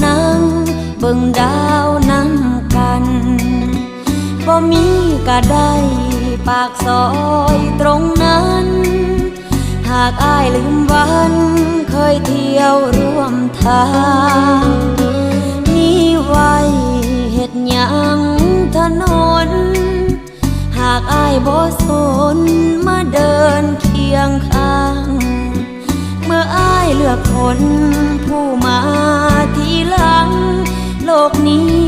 ນັ່ງເບິ່ງດາວນຳກັນ ບໍ່ມີກະໄດ້ປາກຊອຍຕົງນັ້ນ ຫາກອ້າຍລືມວັນເຄີຍທ່ຽວຮ່ວມທາງ ມີໄວ້ເຮັດຫຍັງຖະໜົນ ຫາກອ້າຍບໍ່ສົນມາເດີນຄຽງຂ້າງ ເມື່ອອ້າຍເລືອກຄົນຜູ້ມາທີຫຼັງ ໂລກນີ້